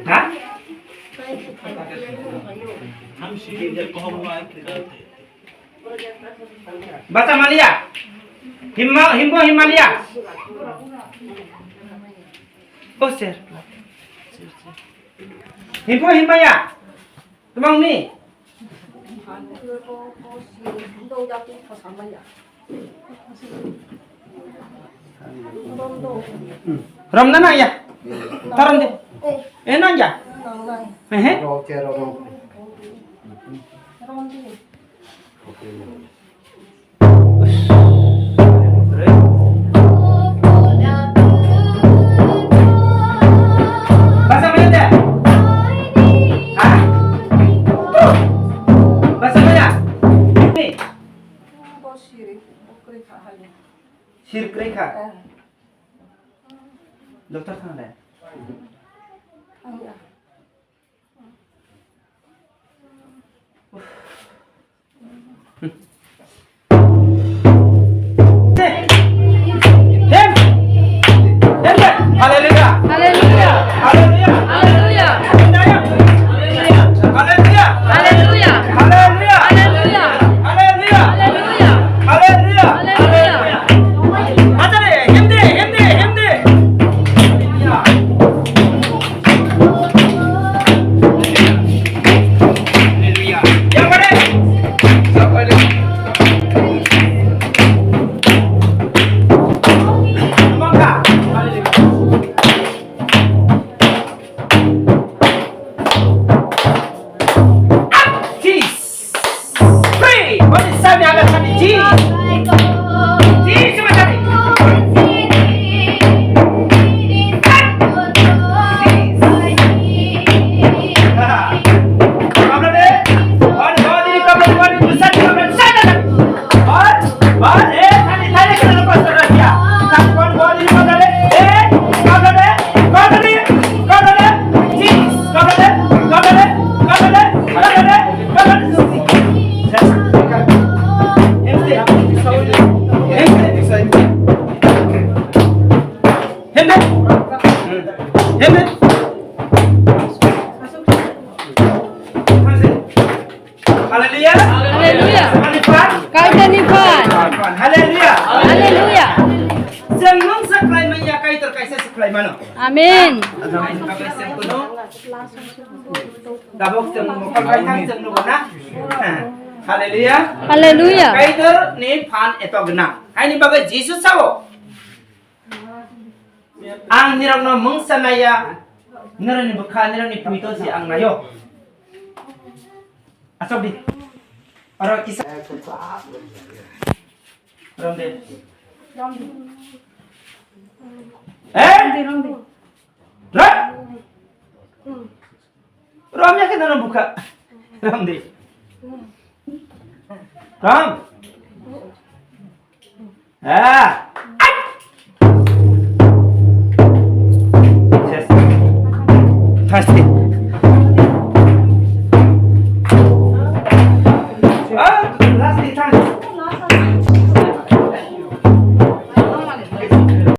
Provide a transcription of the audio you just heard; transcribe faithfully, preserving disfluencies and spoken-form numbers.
Ha? Bacha maliya. Himma, himbo himaliya. Oh, sir. Himbo himaya. Tumang mi. Rom na nang ya? Tarom di. Eh, nang ya? Eh, eh. Basa maya de? Ha? Basa maya? Ni? Sir kri kha. Doktor thang de. Haleluya. Haleluya. Haleluya. Haleluya. Haleluya. Haleluya. Haleluya. Haleluya. Haleluya. Haleluya. Haleluya. Haleluya. Haleluya. Haleluya. Haleluya. Free! What is Sunday? I'm a Sunday. Jesus! Jesus, my Sunday! Haleluya. Haleluya. Kaitani phan. Haleluya. Haleluya. Chwng mungsa khlai manya, Kaitor kaisa se khlai mano. Amen. Tabok chwng mokol bai thang chwng nugo na. Haleluya. Haleluya. Kaitor ni phan eto gwnang. Haini bagwi Jisu sao. Ang nirokno mungsa naiya, nirokni bwkha, nirokni puito si ang naio. Asok di. Oro kisa. Rom de. Eh? Rom. Rom ya kena rom bwkha. Rom di. Rom. Ah. Yes. Pasti.